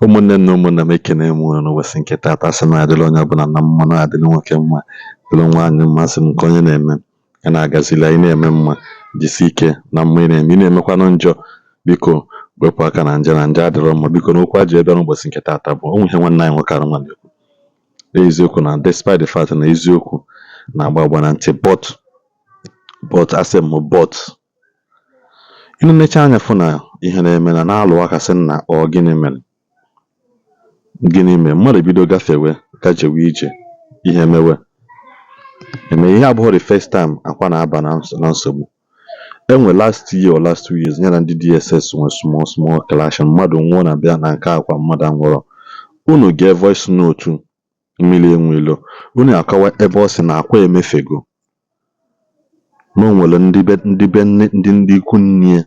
Ụmụnne m na ụmụnna m, ekene m unu n'ụbọchị nke taata. Sị na adịla onye ọbụla na mma, na adịla nwoke mma, dịrị nwaanyị mma. Sị m nke onye na-eme ya na-agazili anyị, na-eme mma, jisi ike na mma ị na-eme. Ị na-emekwanụ njọ, biko wepụ aka na njọ, na njọ adịrọ mma. Biko, n'okwu aji ebe n'ụbọchị nke taata bụ onwe ihe nwanne anyị nwoke arụ nwa na-ekwu eziokwu, na despite the fact na eziokwu na-agba agba na ntị, but asị m, but ị nenecha anya fụ na ihe na-eme na na-alụ aka, sị na ọ gịnị mere, gịnị mere mmadụ bido gafewe gajewe ije, ihe mewe eme. Ihe abụghị the first time Akwa na-aba na nsogbu. Enwe last year or last 2 years, ya na ndị DSS nwe small small clash, mmadụ nwụọ na bịa na nke Akwa, mmadụ anwụrọ. Unu gee voice note Mmiri Enweilo, unu akọwa ebe ọ sị na Akwa emefego, na o nwere ndị be ndị be nne, ndị ikwu nne ya,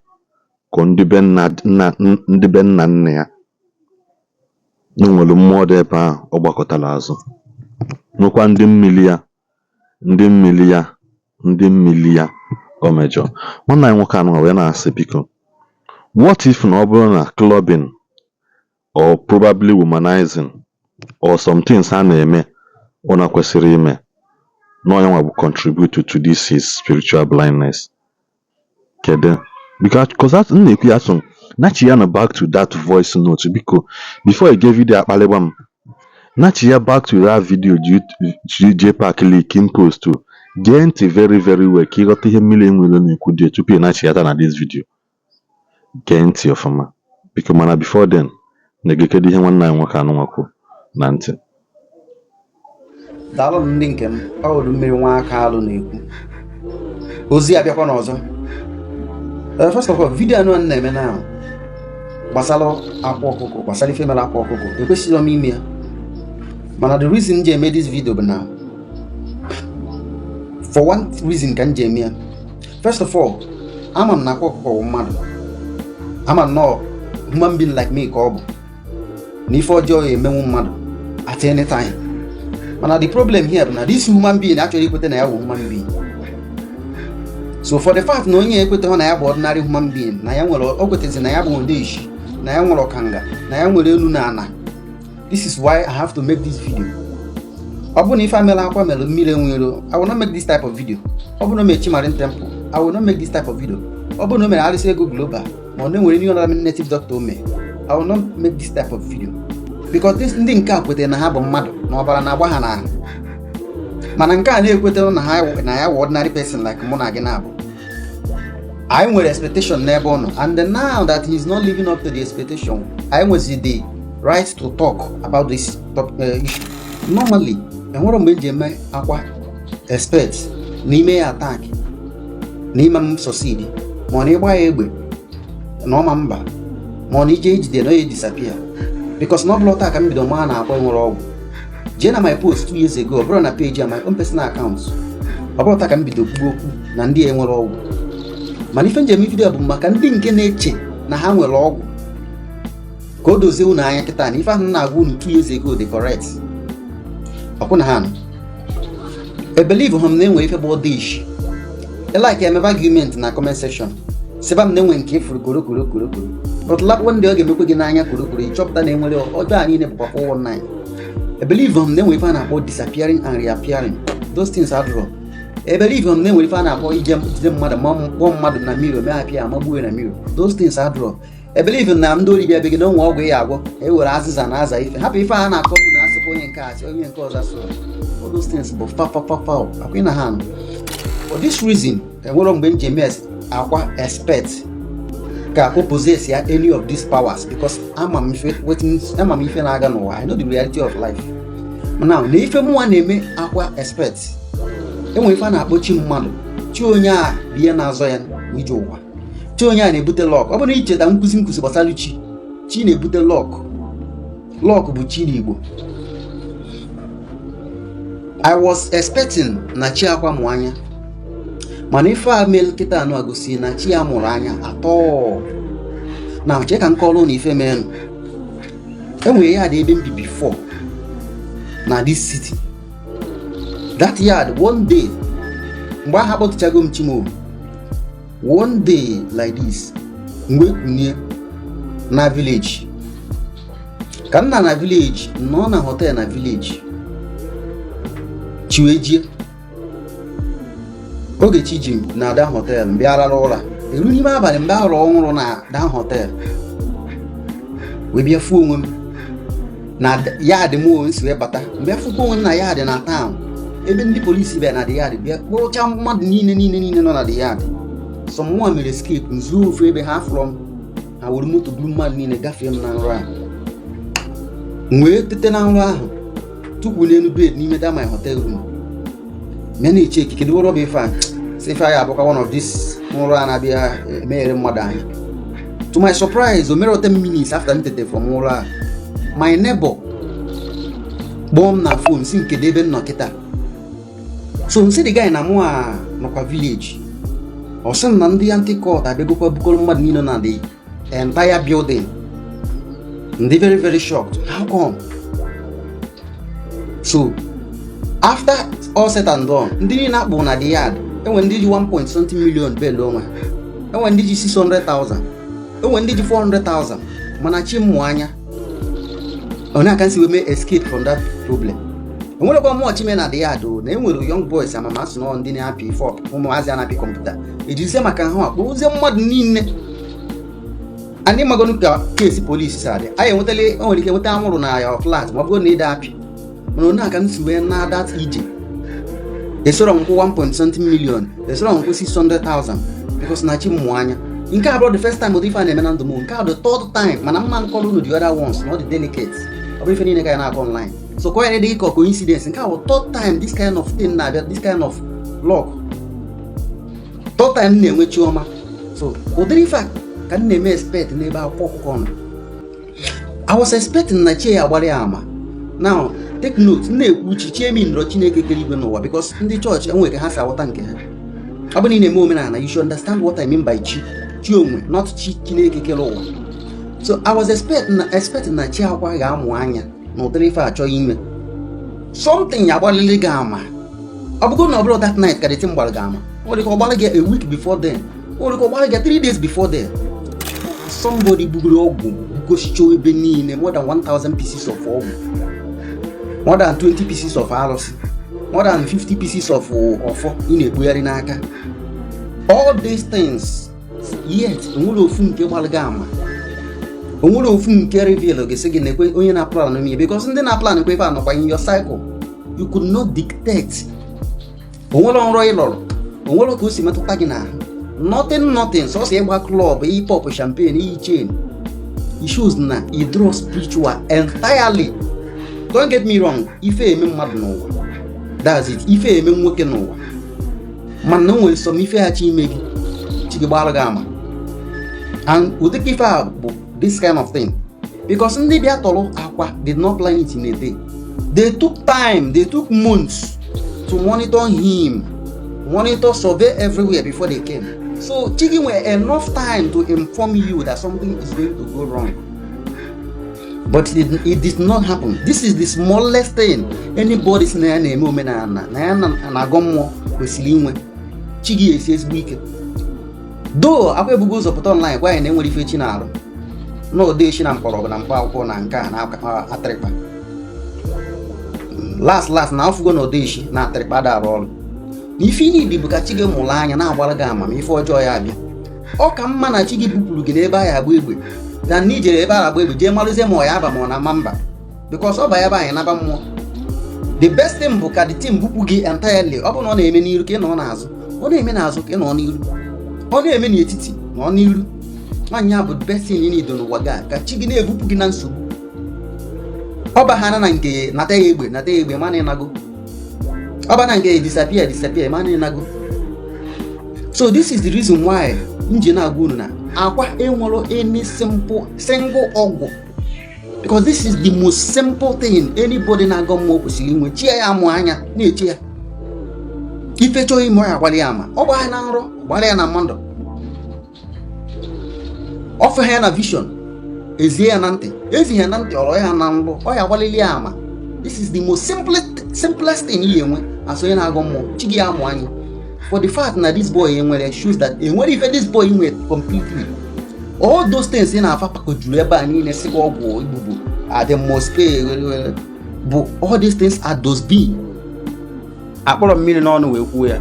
ka ndị be nna nna, ndị be nna nna ya, na o nwere mmụọ dị ebe ahụ ọ gbakọtara azụ, nwekwa ndị mmiri ya, ndị mmiri ya, ndị mmiri ya o mejọ. Nwanne anyị nwoke anụnwa wee na-asị, biko, what if na ọ bụrụ na clubbing or probably womanizing or some things a na-eme ụna kwesịrị ime, na onye nwa bụ contribute to this his spiritual blindness? Kedu? Because m na-ekwu ya, asụ nachi ya na back to that voice note, biko, before I get video akpalịgba m, nachi ya back to that video JPAC leak in post o. Gee ntị very very well ka ịghọta ihe Mmiri Enweilo na-ekwu dị tupu ị nachiyata na this video. Gee ntị ọfụma, biko. Mana before then, na-egekedu ihe nwanne anyị nwoke anụnwa kwuru na ntị. Daalụ ndị nke m. Ọ hụrụ mmiri nwa aka alụ na-ekwu ozi abịakwa n'ọzọ. First of all, video anụ a m na-eme now gbasara Akwa Ọkụkọ, gbasara ife mere Akwa Ọkụkọ, ekwesịrị m ime ya, mana the reason m ji eme this video bụ na for one reason ka m ji eme ya. First of all, ama m na Akwa Ọkụkọ bụ mmadụ, ama m nọọ human being like me ka ọ bụ, na ife ọjọọ ya emenwu mmadụ at any time. Mana the problem here bụ na this human being achọrọ ikweta na ya bụ human being. So for the fact na onye ekwetaghị na ya bụ ordinary human being, na ya nwere, o kwetezi na ya bụ odeshi, na ya nwere ọkanga, na ya nwere elu na ana, this is why I have to make this video. Ọ bụrụ na ife amela Akwa mere Mmiri Enwero, I will not make this type of video. Ọ bụrụ na o mere Chimarin Temple, I will not make this type of video. Ọ bụrụ na o mere Arịsị Ego Global, ma ọ na-enwere any other native doctor o mee, I will not make this type of video, because this ndị nke a kwetara na ha bụ mmadụ, na ọbara na-agba ha n'ahụ, mana nke a na-ekwetara na ha na ya wụ ordinary person like mụ na gị na-abụ. Anyị nwere expectation n'ebe ọ nọ, and then now that he is not living up to the expectation, anyị nwezi the right to talk about this top, issue. Normally, enwere mgbe eji eme Akwa expect n'ime ya attack n'ime m succeed, ma ọ na ịgba ya egbe na ọma mba, ma ọ na ije ejide na ya disappear, because na ọ bụla taa ka m bido maa na Akwa nwere ọgwụ. Jee na my post 2 years ago, ọ bụrụ na page a, my own personal account, ọ bụrụ taa ka m bido kwuo okwu na ndị a nwere ọgwụ. Mana ife njem video bụ maka ndị nke na-eche na ha nwere ọgwụ, ka o dozie unu anya kịta na ife ahụ m na-agwa unu 2 years ago dị correct. Ọkwụ na ha nọ e believe ha m na-enwe ife bụ dish like emebe argument na comment section, sịba m na-enwe nke ifuru koro koro koro koro, but lapụ ndị ọ ga-emekwe gị n'anya koro koro, ịchọpụta na enwere ọjọọ a niile bụkwa 419. E believe m na-enwe ife a na-akpọ disappearing and reappearing. Those things adịrọ. E believe m na-enwere ife a na-akpọ ije jide mmadụ ma kpọọ mmadụ na mmiri, ome apịa amagbuo na mmiri. Those things adịrọ. E believe na ndị ori bịa be gị na onwe ọgwụ ya agwọ, ewere azịza na aza ife, hapụ ife a na-akọ bụ na asịkwa onye nke asị onye nke ọzọ asụrụ. All those things bụ fa fa fa fa akwụ na ha nọ. For this reason, enwere mgbe m ji eme Akwa expect ka o possess ya any of these powers, because ama m ife wetin, ama m ife na-aga n'ụwa. I know the reality of life now. Na ife mụnwa na-eme Akwa expect, enwere ife a na-akpọ chi mmadụ, chi onye a bụ ihe na-azọ ya n'ije ụwa, chi onye a na-ebute luck. Ọ bụrụ na icheta nkụzi nkụzi gbasara chi, chi na-ebute luck. Luck bụ chi n'Igbo. I was expecting na chi Akwa mụ anya, mana ife a mere kịta anụ a gosi na chi ya mụrụ anya atọ na chee ka m kọrọ na ife menụ. Enwere yard ebe m bi before na this city. That yard, one day, mgbe ahụ akpọtụchago m chimo, one day like this, mgbe kunie na village Ka m na village, nọ na hotel na village, chiwee jie. Oge chi ji na da hotel, m bịa rara ụra. Eru n'ime abalị, mgbe ahụrụ ọhụrụ na da hotel, wee bịa fuo onwe m na yard m. O nsi wee bata, mgbe fụkwa onwe m na yard na town, ebe ndị polisi bịa na the yard, bịa kpụrụcha mmadụ niile niile niile nọ na the yard. So mụnwa mere escape, nzuo ofu ebe. Ha fụrọ m, ha were moto buru mmadụ niile gafee m na nrọ ahụ. M wee tete na nrọ ahụ, tukwu n'elu bed n'ime that my hotel room, mịa na-eche ekike kedu ụrọ bụ ife a. Si ife a ya abụkwa one of this nrọ a na-abịa emeghere mmadụ anya. To my surprise, o mere 10 minutes after m tete from ụra a, my neighbor kpọọ m na phone, si nke ebe m nọ kịta. So nsị the guy na mụ a nọkwa village. Ọ sị m na ndị anti-cult abịagokwa, bukọrọ mmadụ niile na the entire building. Ndị very very shocked, how come? So after all said and done, ndị niile akpụ na the yard, enwe ndị ji 1 point something million bail onwe ha, enwe ndị ji 600,000, enwe ndị ji 400,000. Mana chi mmụ anya, onye aka nsi wee mee escape from that problem. Enwerekwa mmụọ chime na the yard o na enwere young boys amama asụ nọ ndị na-apị ife ụmụazị a na-apị kọmputa, ejizie maka ahụ akpụrụzie mmadụ niile. Anyị magonu ka kesi polisi si adị. Anyị enwetala, o nwere ike nweta anwụrụ na ya flat ma ọ bụrụ na ịda apị. Mana onye aka m si wee na that ije, esoro m kwụ 1 point something million, esoro m kwụ 600,000, because na chi mmụ anya. Nke a bụrụ the first time ụdị ife a na-eme na ndụ m. Nke a the third time, mana mma nkọrọ unu the other ones na ọ dị delicate. Ọ bụ ife niile ka ya na-akọ online, so kọ ya dị ka coincidence. Nke a bụ third time this kind of thing na-abịa, this kind of luck, third time m na-enwe chiọma. So ụdịrị ife a ka m na-eme expect n'ebe Akwa Ọkụkọ nọ. I was expecting na chi ya agbara ya ama. Now take note, m na-ekwu chi, chi emi nrọ Chineke kere igwe n'ụwa, because ndị chọọchị enwere ka ha si aghọta nke ha. Ọ bụrụ na ị na-eme omenala, you should understand what I mean by chi, chi onwe, not chi Chineke kere ụwa. So I was expecting na chi Akwa ga-amụ anya na ụdịrị ife achọghị ime something ya agbalịrị gị ama. Ọ bụrụ na ọ bụrụ that night ka the thing gbara gị ama, o nwere ike ọ gbara gị a week before then, o nwere ike ọ gbara gị 3 days before then. Somebody bugoro ọgwụ, bugosicha ebe niile, more than 1000 pieces of ọgwụ, more than 20 pieces of arụsị, more than 50 pieces of ọfọ ị na-ekpugharị n'aka, all these things, yet onwere ofu nke gbara gị ama, onwere ofu nke reveal ga-esi gị na-ekwe onye na-plan ime, because ndị na-plan ekwe ife anọkwa in your cycle. You could not dictate. Onwere nrọ ị lọrọ, onwere ka o si metụta gị n'ahụ, nothing, nothing. Sọsọ ịgba club, ịpop champagne, iyi chain. It shows na ị draw spiritual entirely. Don't get me wrong, ife eme mmadụ n'ụwa, that's it. Ife eme nwoke n'ụwa, mana o nwere some ife ha chi ime gị, chi gị gbara gị ama. And ụdịka ife a bụ this kind of thing, because ndị bịa tọrọ Akwa did not plan it in a day. They took time, they took months to monitor him, monitor, survey everywhere before they came. So chi gị nwere enough time to inform you that something is going to go wrong, but it did not happen. This is the smallest thing anybody si na ya na-eme omenala, na ya na-agọ mmụọ kwesịrị inwe. Chi gị esi ezigbo ike do. Akwa ebugo ụzọ pụta online gwa anyị na enwere ife chi na-arụ na odechi na mkpọrọgwụ na mkpa akwụkwọ na nke a na atịrịkpa. Last last na afụgo na odechi na atịrịkpa da arụ ọrụ na ife niile bụ ka chi gị mụrụ anya na-agbara gị ama ma ife ọjọọ ya abịa. Ọ ka mma na chi gị bupụrụ gị n'ebe ahụ agba egbe na na ijere ebe a agba egbe jee marụzie ma ọ ya aba ma ọ na-ama mba, because ọ ba ebe anyị naba mmụọ. The best thing bụ ka the team bupụ gị entirely. Ọ bụ na ọ na-eme n'iru ka ị nọ n'azụ, ọ na-eme n'azụ ka ị nọ n'iru, ọ na-eme n'etiti na ọ n'iru. Nwaanyị a bụ the best thing ị na-edo n'ụwa gị a, ka chi gị na-ebupụ gị na nsogbu. Ọ baghana na nke nata ya egbe, nata ya egbe, mana ịnago. Ọ ba na nke disappear, disappear, mana ịnago. So this is the reason why m ji na-agwa unu na Akwa enwero any simple single ọgwụ, because this is the most simple thing anybody na-agọ mmụọ kwesịrị inwe. Chi ya amụ anya na-eche ya ife chọọ ime, ọ ya gbara ya ama. Ọ gbara ya na nrọ, gbara ya na mmadụ, ọ fee ya na vision, ezie ya na ntị, ezi ya na ntị, ọrọ ya na nrọ, ọ ya agbalili ya ama. This is the most simplest thing ị enwe as onye na-agọ mmụọ. Chi gị ya amụ anya. For the fact na this boy enwere shows that enwere ife this boy nwere completely. All those things ị na-afa pakojuru ebe a niile, sị gị ọgwụ igbugbo. They must pay bụ all these things are dustbin. Akpọrọ mmiri n'ọnụ wee kwuo ya.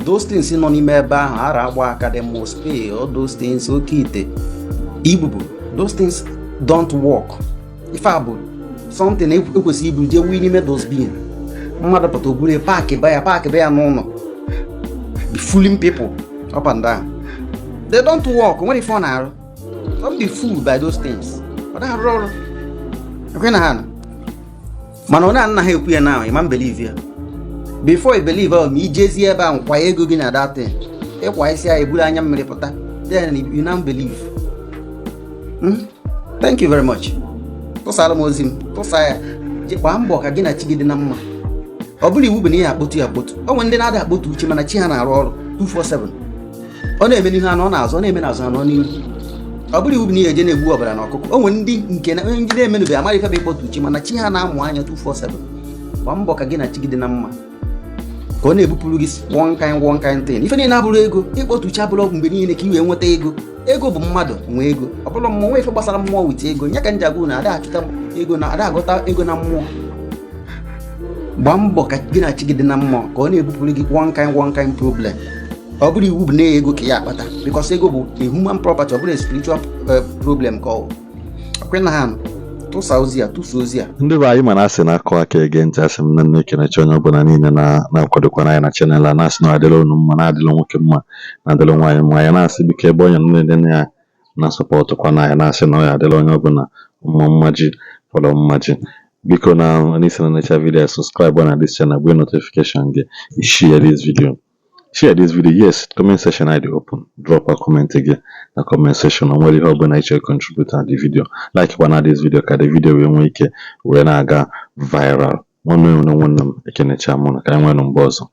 Those things nọ n'ime ebe ahụ, ara agba aka, they must pay, all those things, oke ite, ibubo, those things don't work. Ife a bụ something ekwesịghị iburu jee wee n'ime dustbin. Mmadụ pụta, oburu pack ba ya, pack ba ya n'ụlọ, be fooling people up and down. They don't work. Nwere ife ọ na-arụ. Don't be fooled by those things. Ọ na-arụ ọrụ ekwe na ha nọ, mana ọ na-anaghị ekwu ya na ịma believe ya. Before you believe ma ijezie ebe ahụ kwa ego gị na that thing, ịkwa isi ya, eburu anya mmiri pụta, then you now believe. Thank you very much. Tụsara m ozi m, tụsa ya. Gbaa mbọ ka gị na chi gị dị na mma. Ọ bụrụ iwu bụ na ihe akpọtu ya akpọtu, o nwere ndị na-ada akpọtu uche, mana chi ha na-arụ ọrụ 247. Ọ na-eme n'ihu ha na ọ na-azụ, ọ na-eme n'azụ ha na ọ n'ihu. Ọ bụrụ iwu bụ na ihe eje na-egbu ọbara na ọkụkọ. O nwere ndị nke na ndị na-emenube amara ife bụ ịkpọtu chi, mana chi ha na-amụ anya 247. Gbaa mbọ ka gị na chi gị dị na mma, ka ọ na-ebupụrụ gị one kind, one kind thing. Ife niile abụrụ ego. Ịkpọtu chi abụrụ mgbe niile ka ị wee nweta ego. Ego bụ mmadụ nwee ego, ọ bụrụ mmụọ nwee. Ife gbasara mmụọ with ego nye ka m ji agwa na ada achụta ego na ada agụta ego na mmụọ. Gbaa mbọ ka gị na chi gị dị na mmụọ, ka ọ na-ebupụrụ gị one kind, one kind problem. Ọ bụrụ iwu bụ na ego ka ya akpata, because ego bụ a human property, ọ bụrụ a spiritual problem ka ọ bụ. Ọkwe na ha tụsa ozi a, tụsa ozi a. Ndị be anyị, mana asị na-akụ aka ege ntị. Asị m na nne ekenecha onye ọbụla niile na-akwadokwana anyị na channel a, na-asị na adịla unu mma, na-adịla nwoke mma, na-adịla nwaanyị mma. Ya na-asị, biko, ebe onye nọ na ya na supportkwana anyị, na-asị na ọ ya adịla onye ọbụla mma. Mmaji fọrọ mmaji. Biko, na n'isi na necha video, subscribe na this channel, gbee notification gị, share this video, share this video. Yes, comment section anyị dị open. Drop a comment gị na comment section. O nwere ihe ọbụla ị chọrọ contribute na the video, like kwana this video ka the video wee nwee ike wee na-aga viral. Nwanne m na nwanne m, ekenecha mụ na ka anyị nwee mgbe ọzọ.